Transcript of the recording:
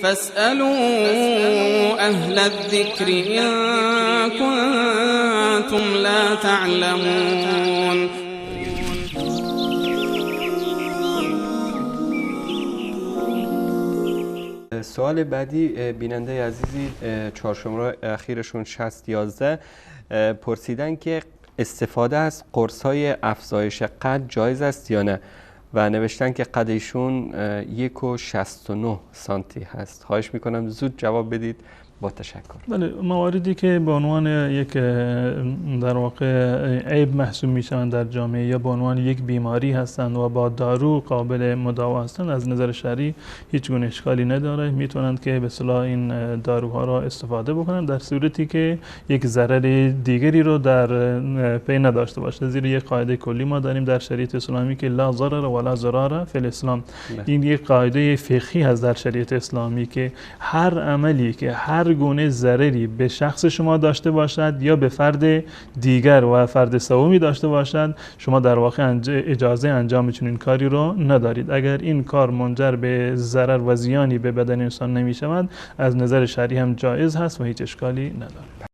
فاسألوا أهل الذكر إن كنتم لا تعلمون. سوال بعدی، بیننده عزیزی چهار شماره اخیرشون 6011 پرسیدن که استفاده از قرص‌های افزایش قد جایز است یا نه و نوشتن که قد ایشون 1.69 سانتی هست. خواهش میکنم زود جواب بدید. با تشکر. بله، مواردی که به عنوان یک در واقع عیب محسوب میشوند در جامعه یا به عنوان یک بیماری هستند و با دارو قابل مداوا هستند، از نظر شرعی هیچ گونه اشکالی نداره، میتونند که به اصطلاح این داروها را استفاده بکنند در صورتی که یک ضرر دیگری رو در پی نداشته باشه. زیرا یک قاعده کلی ما داریم در شریعت اسلامی که لا ضرر ولا ضرار فی الاسلام. این یک قاعده فقهی هست در شریعت اسلامی که هر عملی که هر گونه ضرری به شخص شما داشته باشد یا به فرد دیگر و فرد سومی داشته باشد، شما در واقع اجازه انجام چنین کاری رو ندارید. اگر این کار منجر به ضرر و زیانی به بدن انسان نمی شود، از نظر شرعی هم جایز هست و هیچ اشکالی ندارد.